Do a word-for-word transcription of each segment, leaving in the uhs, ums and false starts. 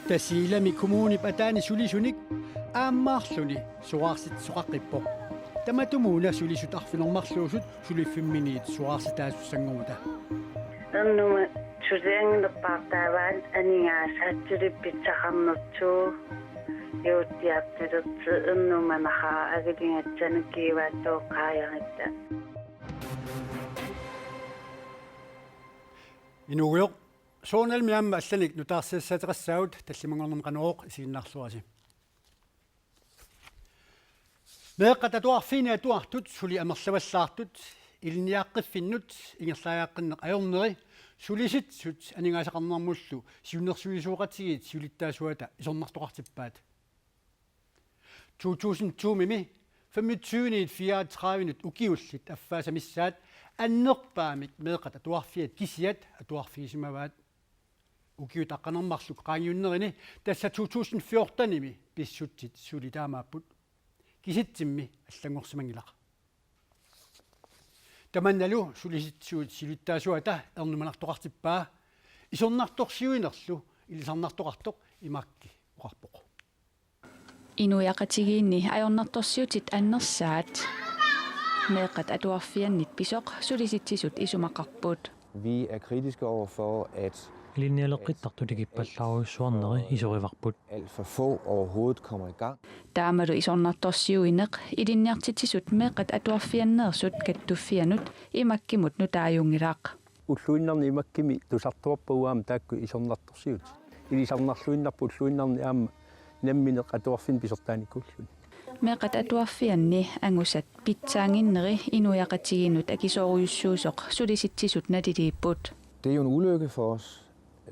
Tasiilami kommunip ataani sulisunik aammaarluni soraarsitsisoqaqqippoq. Tamatumuuna sulisut arfineq-marluusut suliffimminiit soraarsitassaanngormata. Ernuma suliannginerpaartaavaat aningaasat suliffissaqarnertut juuttiartulerti ernumanaqa agiligatsanut kiuaattoqqaajaritta. Inuugujoq, soorunalimi aamma allanik nutaarsiassaateqassaagut, tallimanngornermi Qanorooq isiginnaarluarisi. Meeqqat atuarfiini atuartut suli amerlavallaartut ilinniaqqiffinnut ingerlariaqqinneq ajorneri sulisitsisut aningaasaqarnermullu siunnersuisoqatigiit siulittaasuata isornartoqartippaat. To tusind to-mi femogtyve-niit fireogtredive-nut ukiullit affaasa missaat annerpaamik meeqqat atuarfiat kisiat atuarfigisimavaat. Ukiut aqqaneq-marluk qaangiunnerini, tassa to tusind fjorten-imi pissutsit suli taamaapput. Kisitsimmi allanngorsimanngilaq. Tamannalu sulisitsisut siulittaasuata ernumanartoqartippaa, isornartorsiuinerlu ilisarnartoqartoq Imakki oqarpoq. Inuiaqatigiinni ajornartorsiutit annersaat. Meeqqat atuarfiannit pisoq sulisitsisut isumaqarput. Vi er kritiske over for, at ilinnialeqqittartut ikippallaarujussuarneri isorivarput. Alt for få overhovedet kommer i gang. Taamalu isornartorsiuineq ilinniartitsisut meeqqat atuarfianneersut kattuffianut Imakkimut nutaajunngilaq. Ulluinnarni Imakkimi tusartuarpagut aamma taakku isornartorsiutit. Ilisarnarluinnarput ulluinnarni aamma nammineq atuarfinni pisortaanikuulluni. Meeqqat atuarfianni angusat pitsaannginneri inuiaqatigiinnut akisoorujussuusoq sulisitsisut naliliipput. Det er jo en ulykke for os.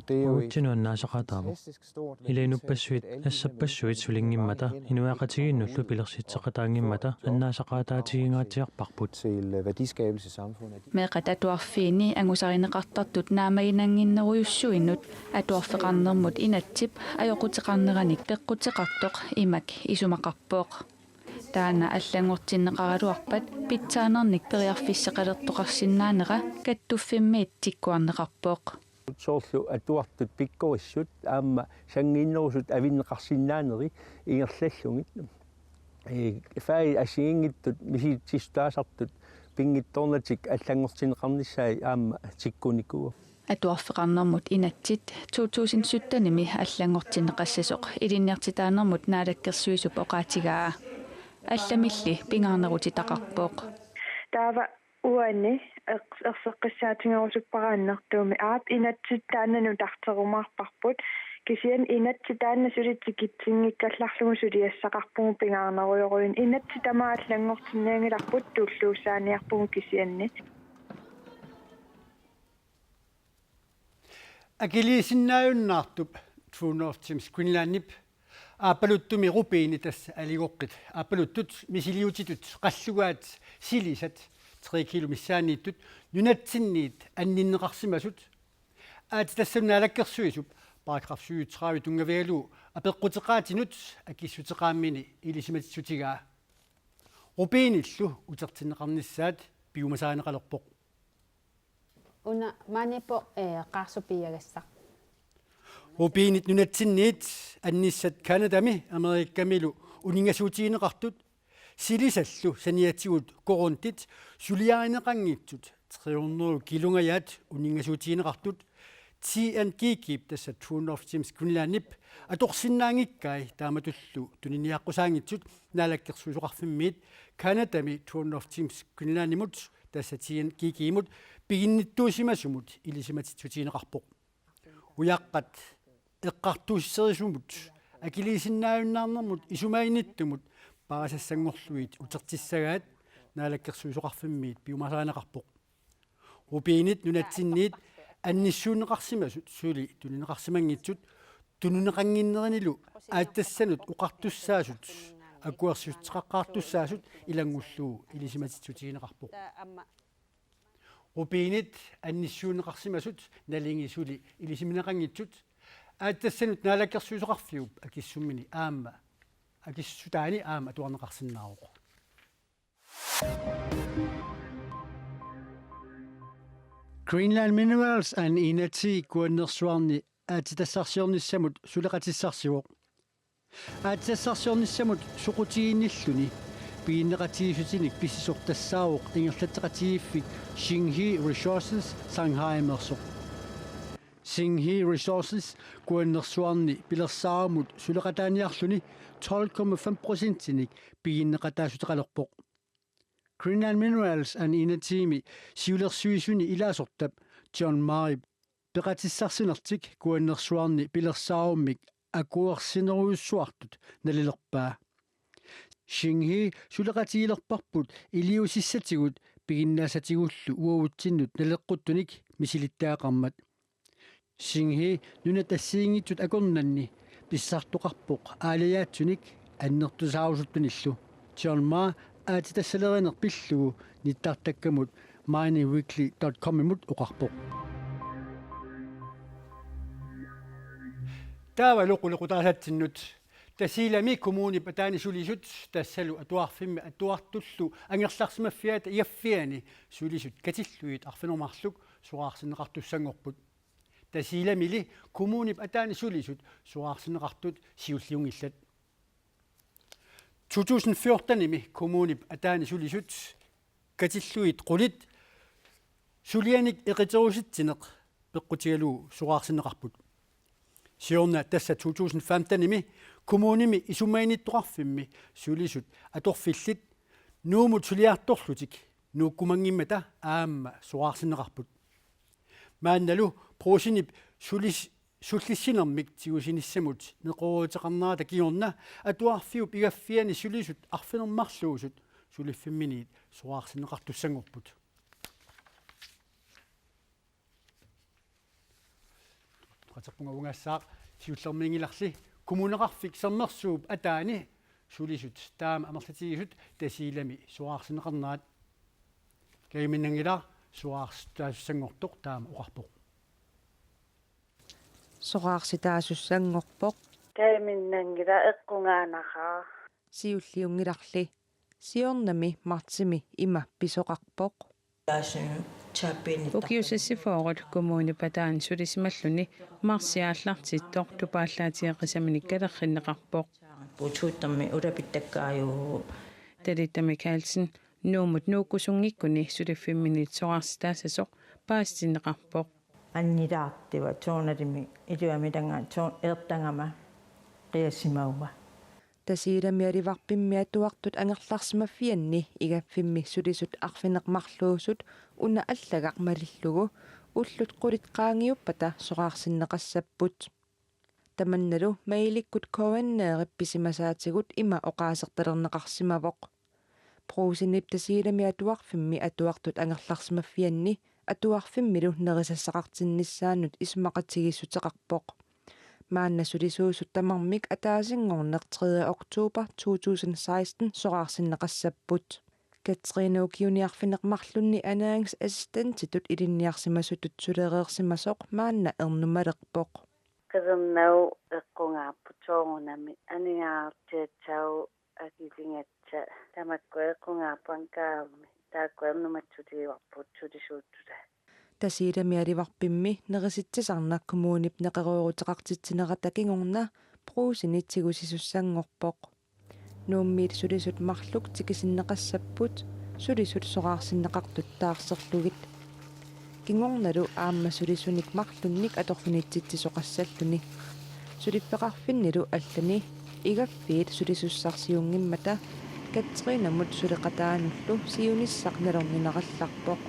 Det er jo et fantastisk stort, værdifuldt anliggende, som vi har inuiaqatigiinnullu pilersitseqataanngimmata annaasaqaataatiginngaatsiarparput. Til, øh, værdiskabelse i samfundet. Meeqqat atuarfiini angusarineqartartut naammaginannginnerujussuinut atuarfeqarnermut inatsip ajoquteqarneranik peqquteqartoq Imak isumaqarpoq. Taanna allanngortinneqaraluarpat pitsaanernik periarfissaqalertoqarsinnaanera kattuffimmiit tikkuarneqarpoq. Soorlu atuartut pikkorissut aamma sanngiinnerusut avinneqarsinnaaneri ingerlallugit. Ee, fagit assigiinngitsut misilittissutaasartut pinngitsoornatik allanngortinneqarnissaat aamma tikkunikuuvoq. Atuarfeqarnermut inatsit to tusind sytten-imi allanngortinneqassasoq ilinniartitaanermut naalakkersuisup oqaatigaa. Allamilli pingaarnerutitaqarpoq. Taava uani eq-, erseqqissaatigerusuppara annertuumik, aap, inatsit taanna nutarterumaarparput. Kisianni inatsit taanna suli tikitsinngikkallarlugu suliassaqarpugut pingaarnerujorujuit. Inatsit tamaat allanngortinnianngilarput, tulluussaaniarpugut kisianni. Akiliisinnaajunnaartup True North Gems Greenlandip aappaluttumi rubinit, tassa aligoqqit aappaluttut misiliutitut qallugaat silisat tre kilo missaanniittut nunatsinniit anninneqarsimasut aatsitassanut naalakkersuisup paragraf syvogtredive tunngavigalugu apeqquteqaatinut akissuteqaammini ilisimatitsissutigaa. Rubinillu utertinneqarnissaat piumasarineqalerpoq. Una maaniippoq, eh, qaarsupiiagassaq. Rubinit nunatsinniit annissat Canadami Amerikamilu uninngasuutigineqartut, silisallu saniatigut korundit suliarineqanngitsut tre hundrede kilongajaat uninngasuutigineqartut, T N G G-p, tassa True North Gems Greenlandip, atorsinnaanngikkai taamatullu tuniniaqqusaanngitsut naalakkersuisoqarfimmiit Canadami True North Gems Greenlandimut, tassa T N G G-mut, piginnittuusimasumut ilisimatitsissutigineqarpoq. Ujaqqat eqqartuusserisumut akiliisinnaajunnaarnermut isumaginnittumut paasisassanngorlugit utertissagaat naalakkersuisoqarfimmiit piumasarineqarpoq. Rubinit nunatsinniit annissuunneqarsimasut suli tunineqarsimanngitsut tunineqannginnerinilu aatsitassanut oqartussaasut akuersissuteqaqqaartussaasut ilanngullugu ilisimatitsissutigineqarpoq. Rubinit annissuunneqarsimasut nalingi suli ilisimaneqanngitsut aatsitassanut naalakkersuisoqarfiup akissummini aamma, akissutaani aamma atuarneqarsinnaavoq. Greenland Minerals and Energy Kuannersuarni aatsitassarsiornissamut suleqatissarsivoq. Aatsitassarsiornissamut soqutiginnilluni piginneqatigiissutinik pissisoq tassaavoq ingerlatseqatigiiffik Xinghe Resources Shanghaimeersoq. Xinghe Resources Kuannersuarni pilersaarummut suleqataaniarluni tolv komma fem procentinik piginneqataassuteqalerpoq. Greenland Minerals and Energymi siulersuisuni ilaasortap John Marip peqatissarsinertik Kuannersuarni pilersaarummik akuersinerujussuartut nalilerpaa. Xinghe suleqatigilerparput iliuusissatigut piginnaassatigullu uagutsinnut naleqquttunik misilittagaqarmat. Xinghe nunat assigiinngitsut akornanni pissartoqarpoq aalajaatsunik annertusaarusuttunillu. John Ma aatsitassalerineq pillugu nittartakkamut mining weekly dot com-imut oqarpoq. Taavalu qulequtaasatsinnut. Tasiilami kommunip ataani sulisut, tassalu atuarfimmi atuartullu angerlarsimaffiata igaffiani sulisut katillugit arfineq-marluk soraarsinneqartussanngorput. Tasiilamili kommunip ataani sulisut soraarsinneqartut siulliunngillat. To tusind fjorten-imi kommunip ataani sulisut katillugit qulit sulianik eqiterusitsineq peqqutigalugu soraarsinneqarput. Siorna tassa to tusind femten-imi kommunimi isumaginnittoqarfimmi sulisut atorfillit Nuummut suliartorlutik nuukkumanngimmata aamma soraarsinneqarput. Maannalu Brugsenip sulis-, sullissinermik tigusinissamut neqerooruteqarnerata kingorna atuarfiup igaffiani sulisut arfineq-marluusut suliffimminiit soraarsinneqartussanngorput. Qaterpunga ungassaaq siullermiinngilarli Kommuneqarfik Sermersuup ataani sulisut taama amerlatigisut Tasiilami soraarsinneqarnerat. Kajaminnanngilaaq, soraarsittaasussanngortoq taama oqarpoq. Soraarsittaasussanngorpoq. Kajaminnanngilaaq, eqqugaanaqaaq. Siulliunngilarli. Siornami martsimi ima pisoqarpoq. Ukiut seksogfyrre kommunip ataani sulisimalluni marsip aallartittoq tupaallaatigeqisaminik kalerrinneqarpoq. Puutsuuttarmi ulapittakkaajuuvoq. Talitta Mikaelsen Nuummut nuukkusunngikkuni suliffimminiit soraarsitaassasoq paasitinneqarpoq. Annilaartivat soorunalimi iluamilanga soo-, eertagama qiassimavunga. Tasiilami Alivarpimmi atuartut angerlarsimaffianni igaffimmi sulisut arfineq-marluusut una allagaq malillugu ullut qulit qaangiuppata soraarsinneqassapput. Tamannalu mailikkut K N R-ip pisimasaatigut ima oqaasertalerneqarsimavoq. Brugsenip Tasiilami atuarfimmi atuartut angerlarsimaffianni atuarfimmilu nerisassaqartinnissaannut isumaqatigiissuteqarpoq. Maanna sulisuusut tamarmik ataasinngorneq tredje oktober to tusind seksten soraarsinneqassapput. Katrine ukiuni arfineq-marlunni ernæringsassistentitut ilinniarsimasutut sulereersimasoq maanna ernumalerpoq. Qilernagu eqqugaarput soorunami aningaasarsiassaagut akiligassat tamakku eqqugaarput angaarmi taakku ernumassuteqarput sulisuussutaat. Tasiilami Alivarpimmi nerisitsisarnaq kommunip neqerooruteqartitsinerata kingorna Brugsenit tigusisussanngorpoq. Nuummiit sulisut marluk tikisinneqassapput sulisut soraarsinneqartut taarserlugit. Kingornalu aamma sulisunik marlunnik atorfinitsitsisoqassalluni. Suliffeqarfinnilu allani igaffiit sulisussarsiunngimmata Katrinamut suleqataanullu siunissaq nalorninarallarpoq.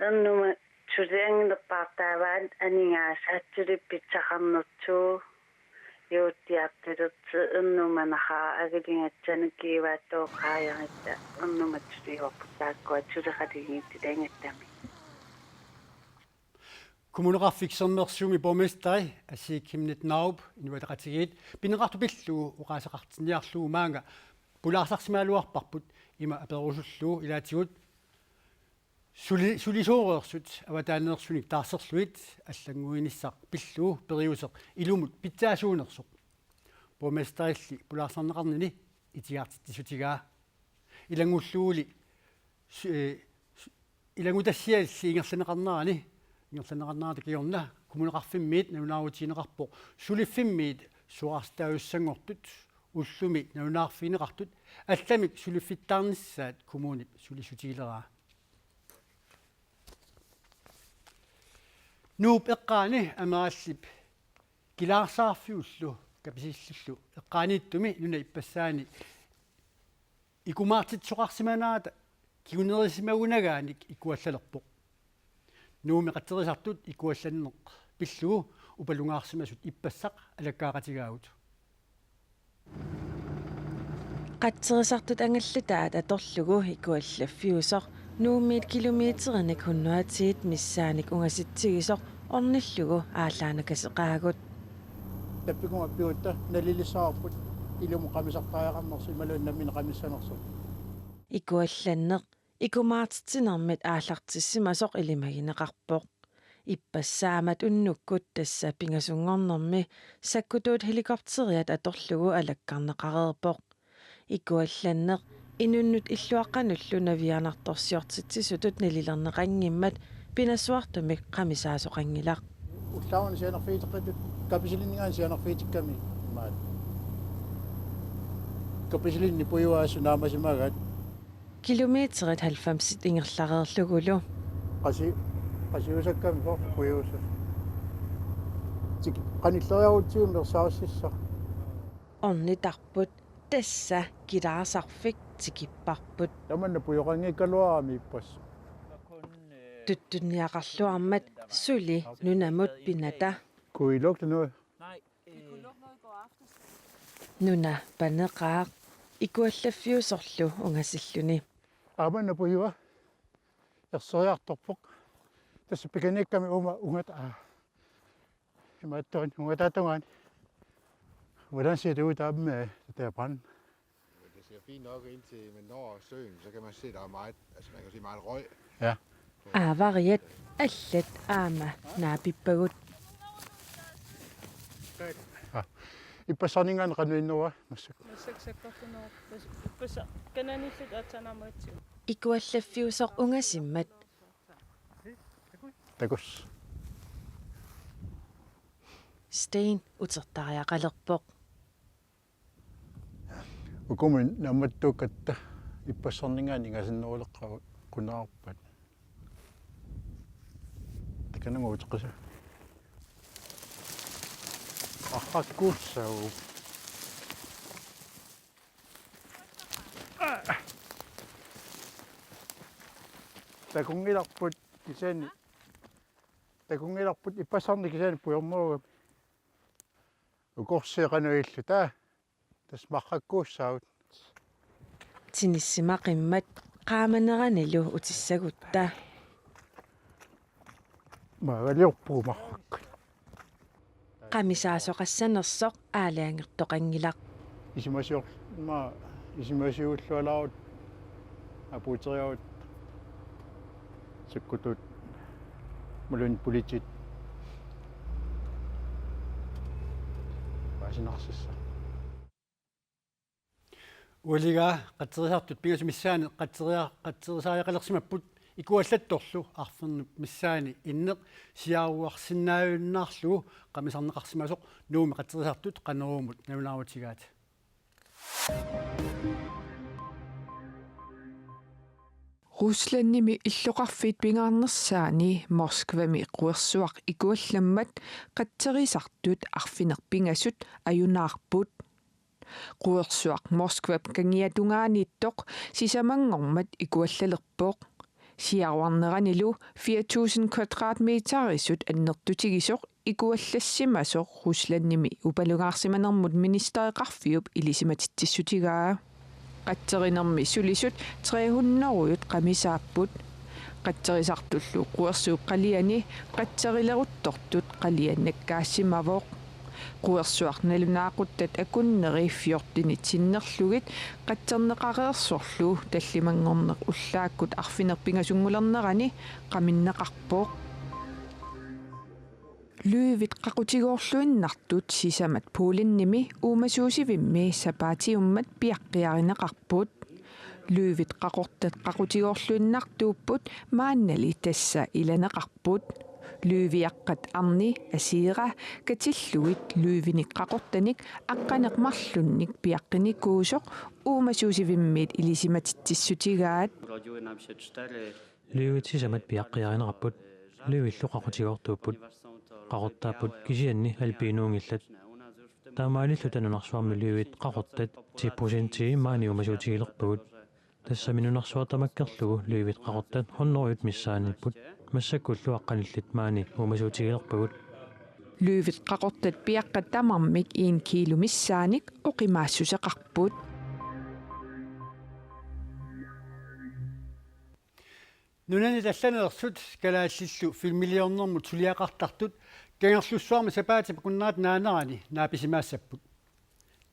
Ernuma sulianngilerpaartaavaat aningaasat suliffissaqarnersuuvoq. Juuttiartilersi ernumanaqaaq akiligassanik kiivaattoqaajaritta ernumatsuliorput taakkua suleqatigiittut angattami. Kommuneqarfik Sermersuumi borgmesteri Asii Chemnitz Narup Inuit Ataqatigiit pineqartoq pillugu oqaaseqartinniarlugu maanga pulaarsarsimagaluarparput ima aperusullugu ilaatigut suli-, sulisooreersut avataaneersunik taarserlugit allannguinissaq pillugu periuseq ilumut pitsaasuunersoq. Borgmesterilli pulaarsarneqarnini itigartitsissutigaa. Ilanngulluguli su-, ee, su-, ilanngutassialli ingerlanneqarnerani Ingerlanneqarnerata kingorna kommuneqarfimmiit nalunaarutigineqarpoq suliffimmiit suaarsittaajussanngortut ullumi nalunaarfigineqartut allamik suliffittaarnissaat kommunip sulissutigileraa. Nuup eqqaani Amerallip Kilaarsaarfiullu Kapisillillu eqqaaniittumi nuna ippassaani ikumaartitsisoqarsimanerata kingunerissimagunagaanik ikuallalerpoq. Nuummi qatserisartut ikuallanneq pillugu upalungaarsimasut ippassaq alakkaaqatigaagut. Qatserisartut angallataat atorlugu ikuallaffiusoq Nuummiit kilometerinik hundrede og ti missaanik ungasitsigisoq ornillugu aallaanakaseqaagut. Tappikuma piutta nalilissavarput ilumut qamisartariaqarnersoq imaluunniit nammineq qamissanersoq. Ikuallanneq ikumaartitsinermit aallartissimasoq ilimagineqarpoq. Ippassaammat unnukkut tassa pingasunngornermi sakkutuut helikopteriat atorlugu alakkarneqareerpoq. Ikuallanneq inunnut illuaqqanullu navianartorsiortitsisutut nalilerneqanngimmat pinasuartumik qamisaasoqanngilaq. Ullaaruna sianerfigiteqqittoq Kapisilinninngaanniit sianerfigitikkami imaat. Kapisilinni pujuaasut naammasimagaat. Kilometerit halvfemsit ingerlareerlugulu. Qasi-, qasiusakkami for pujuusut. Tik-, qanilleriarutsigu mersaassissaq. Ornitarput tassa Kilaarsaarfik tikipparput. Tamanna pujoqanngikkaluarami ippassaq. Tuttunniaqarluarmat suli nunamut pinata. Kuiluk tanu. Nuna paneqaaq ikuallaffiusorlu ungasilluni. Aamma napujua erseriartorpoq. Tassa pikanikkami uuma ungata. Imaattunik ungataatungaani. Hvordan ser det ud deroppe med det der brand? Det ser fint nok indtil man når søen, så kan man se, der er meget, altså man kan se meget røg. Ja. Aavariat allat aamma naapippagut. Ja. Ippassarninngaanniit qanoq innerua massakkut. Massakkut sakkortunerpoq. Ippassa kananillit aatsaannarmagatsigu. Ikuallaffiusoq ungasimmat. Takuss. Steen utertariaqalerpoq. Ukumi naammattuukkatta ippassarninngaanniit ingasanneruleqqaarput. Takanna uteqqisa. Arrakkuussaagut. Takunngilarput kisianni. Takunngilarput ippassarneq kisianni pujornerugami. Ukorsiit qanoq ililluta. Tassa marrakkuussaagut. Tinissimaqimmat qaamaneranilu utissagutta. Maagaliorpugut marrakkut. Qamisaasoqassanersoq aalajangertoqanngilaq. Isumasior-, ma-, isumasiullualaarut apuuteriarut sakkutuut imaluunniit politiit paasinarsissaq. Ualigaa qatserisartut pingasut missaanni qatseria-, qatserisariaqalersimapput ikuallattorlu arfernip missaani inneq siaruarsinnaajunnaarlugu qamisarneqarsimasoq Nuummi qatserisartut Qanorumut nalunaarutigaat. Ruslandimi illoqarfiit pingaarnersaanni Moskvami quersuaq ikuallammat qatserisartut arfineq-pingasut ajunaarput. Quersuaq Moskvap kangiatungaaniittoq sisamanngormat ikuallalerpoq. Siaruarneranilu fire tusind kvadratmeterisut annertutigisoq ikuallassimasoq Ruslandimi upalungaarsimanermut ministereqarfiup ilisimatitsissutigaa. Qatserinermi sulisut tre hundrede qamisaapput. Qatserisartullu quersuup qaliani qatserileruttortut qaliannakkaasimavoq. Quersuaq nalunaaquttat akunneri fjortenit sinnerlugit qatserneqareersorlu tallimanngorneq ullaakkut arfineq-pingasunngulernerani qaminneqarpoq. Løvit qaqutigoorluinnartut sisamat Polenimi uumasuusivimmi sapaatiummat piaqqiarineqarput. Løvit qaqortat qaqutigoorluinnartuupput maannali tassa ilaneqarput. Løviaqqat arni Asira katillugit løvinik qaqortanik aqqaneq-marlunnik piaqqinikuusoq uumasuusivimmiit ilisimatitsissutigaat. Løvit sisamat piaqqiarineqarput. Løvillu qaqutigoortuupput. Qaqortaapput kisianni albinuunngillat. Taamaalilluta nunarsuarmi løvit qaqortat ti procentii maani uumasuutigilerpagut. Tassami nunarsuaq tamakkerlugu løvit qaqortat hundredet missaaniipput. Massakkullu aqqanillit maani uumasuutigilerpagut. Løvit qaqortat piaqqat tamarmik en kilo missaanik oqimaassuseqarput. Nunanit allaneersut kalaallillu filmiliornermut suliaqartartut Kangerlussuarmi sapaatip akunnerata naanerani naapisimaassapput.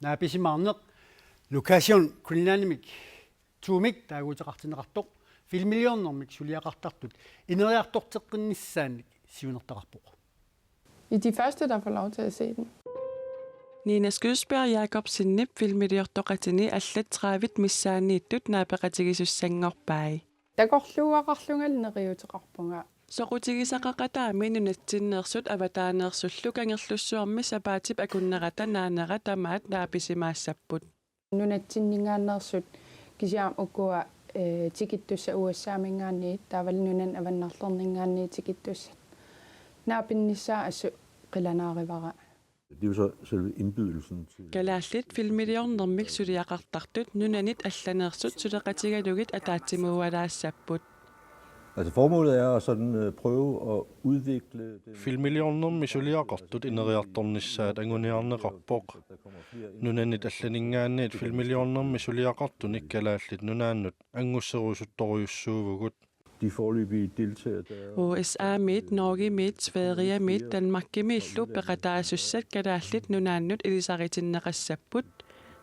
Naapisimaarneq Lokation Greenlandimik to-mik taaguuteqartinneqartoq filmiliornermik suliaqartartut ineriartorteqqinnissaannik siunertaqarpoq. I er de første, der får lov til at se den. Nina Skydsberg Jakobsenip filmiliortoqatini allat tredive missaanniittut naapeqatigisussanngorpai. Takorluugaqarlungalu neriuuteqarpunga. Soqutigisaqaqataami nunatsinneersut avataaneersullu Kangerlussuarmi sapaatip akunnerata naanera tamaat naapisimaassapput. Nunatsinninngaanneersut kisianni ukua, eh, tikittussat U S A-minngaanniit taavalu nunanit avannarlerninngaanniit tikittussat naapinnissaat assut qilanaarivara. Det er jo så selve indbydelsen til... Kalaallit filmiliornermik suliaqartartut nunanit allaneersut suleqatigalugit ataatsimuualaassapput. Altså, formålet er at sådan, øh, prøve at udvikle den... Filmiliornermi suliaqartut ineriartornissaat anguniarneqarpoq. Nunanit allaninngaanniit filmiliornermi suliaqartunik Kalaallit Nunaannut anngusserusuttorujussuuvugut. De foreløbige deltagere, der er... U S A-miit, Norgemiit, Sverigemiit, Danmarkimiillu peqataasussat Kalaallit Nunaannut ilisaritinneqassapput.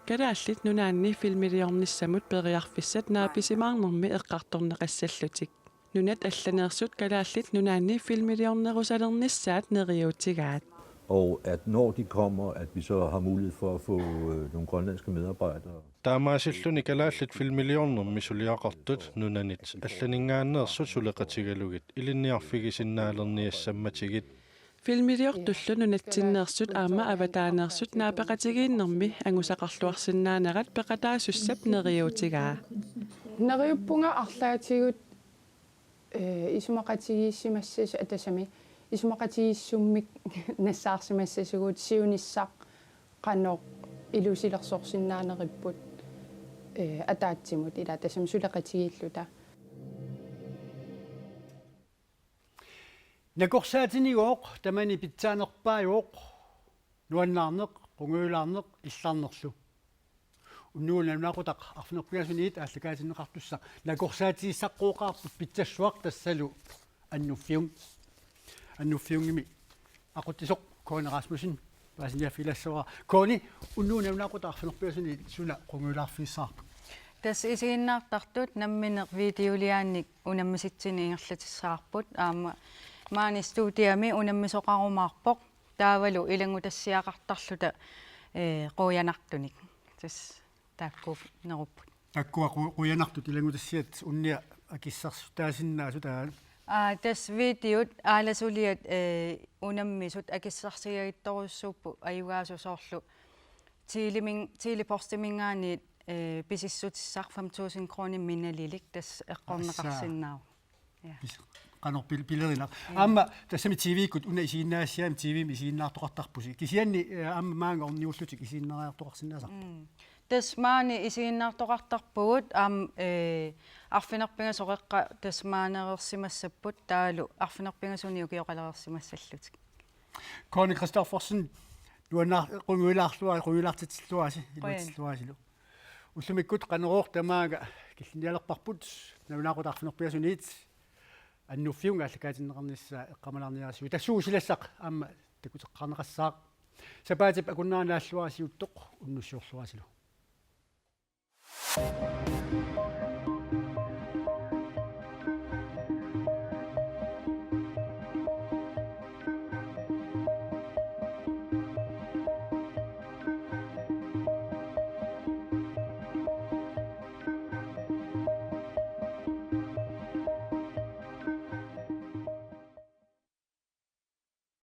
Kalaallit Nunaanni filmiliornissamut periarfissat naapisimaarnermi eqqartorneqassallutik. Nunat allaneersut Kalaallit Nunaanni filmiliornerusalernissaat neriuutigaat. Og at når de kommer, at vi så har mulighed for at få, øh, nogle grønlandske medarbejdere. Taamaasilluni kalaallit filmiliornermi suliaqartut nunanit allaninngaanneersut suleqatigalugit ilinniarfigisinnaalerniassammatigit. Filmiliortullu nunatsinneersut aamma avataaneersut naapeqatigiinnermi angusaqarluarsinnaanerat peqataasussap neriuutigaa. Neriuppunga arlaatigut, eh, isumaqatigiissimassas-, tassami isumaqatigiissummik nassaarsimassasugut siunissaq qanoq ilusilersorsinnaaneripput, eh, ataatsimut ila tassami suleqatigiilluta. Nakorsaatinigooq tamani pitsaanerpaajuvoq, nuannaarneq, qungujulaarneq illarnerlu. Unnugu nalunaaqutaq arfineq-pingasuniit aallakaatinneqartussaq nakorsaatigissaqqooqaarput pitsassuaq tassalu Annuffiung. Annuffiungimi aqutsisoq Connie Rasmussen paasiniaaffigilaassuara. Connie, unnugu nalunaaqutaq arfineq-pingasuniit suna qungujulaarfigissavarput? Tassa isiginnaartartut nammineq videoliaannik unammisitsineq ingerlatissavarput. Aamma maani studiami unammisoqarumaarpoq. Taavalu ilanngutassiaqartarluta, eh, quianartunik. Tassa taakkuup nerupput. Taakkua qu-, quianartut ilanngutassiat unnia akissarsitaasinnaasut taava? Aa, tassa videot aalasuliat, eh, unammisut akissarsiagittorujussuupput ajugaasut soorlu Telimin-, Tele-Postiminngaanniit, eh, pisissutissaq fem tusind kroner minalilik tassa eqqorneqarsinnaavoq. Ja. Pis-, qanoq pil-, pilerinaq. Ja. Aamma tassami T V-kkut una isiginnaassiami T V-mi isiginnaartoqartarpusi. Kisianni, eh, aamma maanga ornigullutik isiginnariartoqarsinnaasarput. Mm. Tassa maani isiginnaartoqartarpugut aamma, eh, arfineq-pingasoqeqqa tassa maanereersimassapput taavalu arfineq-pingasuni ukioqalereersimassallutik. Connie Christoffersen, nuannaar-, qungujulaarlua-, qungujulaartitsilluarisi, qujan, iluatsilluarisilu. Ullumikkut Qanorooq tamaanga killilialerparput, nalunaaqutaq arfineq-pingasuniit Annuffiung aallakaatinneqarnissaa eqqaamalaarniarisiuk. Tassuugu silassaq aamma takuteqqaarneqassaaq. Sapaatip akunnera naalluarisiuttoq unnussiorluarisilu.